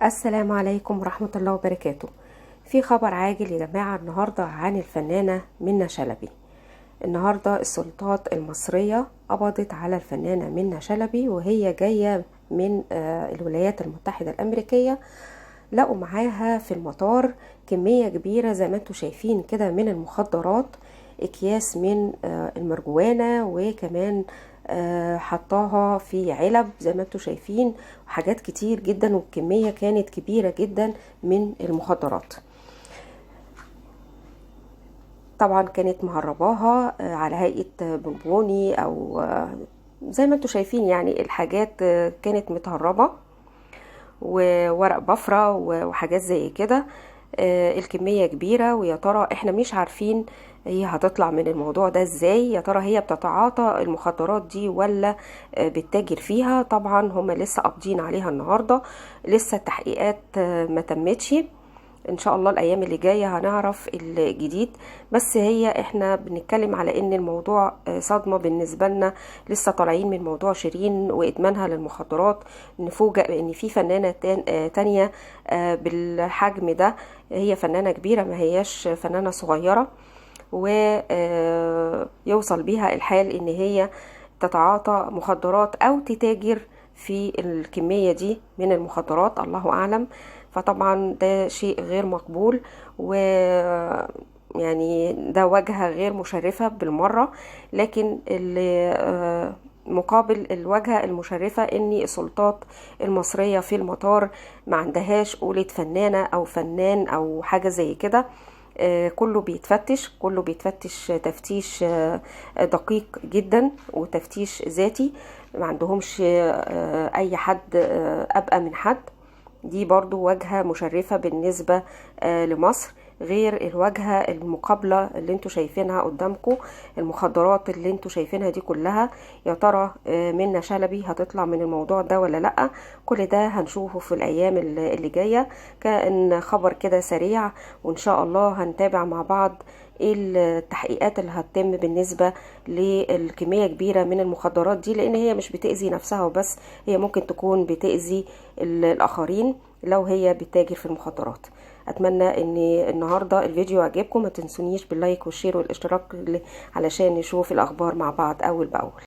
السلام عليكم ورحمة الله وبركاته. في خبر عاجل يا جماعة النهاردة عن الفنانة منة شلبي. النهاردة السلطات المصرية قبضت على الفنانة منة شلبي وهي جاية من الولايات المتحدة الأمريكية. لقوا معاها في المطار كمية كبيرة زي ما انتم شايفين كده من المخدرات، اكياس من المرجوانة، وكمان حطاها في علب زي ما انتم شايفين، وحاجات كتير جدا، والكمية كانت كبيرة جدا من المخدرات. طبعا كانت مهرباها على هيئة بونبوني او زي ما انتم شايفين، يعني الحاجات كانت متهربة وورق بفرة وحاجات زي كده. الكمية كبيرة، ويا ترى احنا مش عارفين هي هتطلع من الموضوع ده ازاي. يا ترى هي بتتعاطى المخدرات دي ولا بتتاجر فيها؟ طبعا هم لسه قابضين عليها النهاردة، لسه التحقيقات ما تمتش. ان شاء الله الايام اللي جاية هنعرف الجديد. بس هي احنا بنتكلم على ان الموضوع صدمة بالنسبة لنا، لسه طالعين من موضوع شيرين وادمانها للمخدرات، نفوجئ بان في فنانة تانية بالحجم ده. هي فنانة كبيرة، ما هياش فنانة صغيرة، ويوصل بيها الحال ان هي تتعاطى مخدرات او تتاجر في الكمية دي من المخدرات، الله اعلم. فطبعا ده شيء غير مقبول، و يعني ده واجهة غير مشرفة بالمرة. لكن اللي مقابل الواجهة المشرفة ان السلطات المصرية في المطار ما عندهاش قولة فنانة او فنان او حاجة زي كده. كله بيتفتش، كله بيتفتش تفتيش دقيق جدا وتفتيش ذاتي، ما عندهمش اي حد ابقى من حد. دي برضو واجهة مشرفة بالنسبة لمصر، غير الواجهة المقابلة اللي انتوا شايفينها قدامكم، المخدرات اللي انتوا شايفينها دي كلها. يا ترى منة شلبي هتطلع من الموضوع ده ولا لأ؟ كل ده هنشوفه في الأيام اللي جاية. كأن خبر كده سريع، وإن شاء الله هنتابع مع بعض ايه التحقيقات اللي هتتم بالنسبة للكمية كبيرة من المخدرات دي، لأن هي مش بتأذي نفسها وبس، هي ممكن تكون بتأذي الآخرين لو هي بتتاجر في المخدرات. اتمنى ان النهارده الفيديو عجبكم، ما تنسونيش بال like وال share والاشتراك علشان نشوف الاخبار مع بعض اول باول.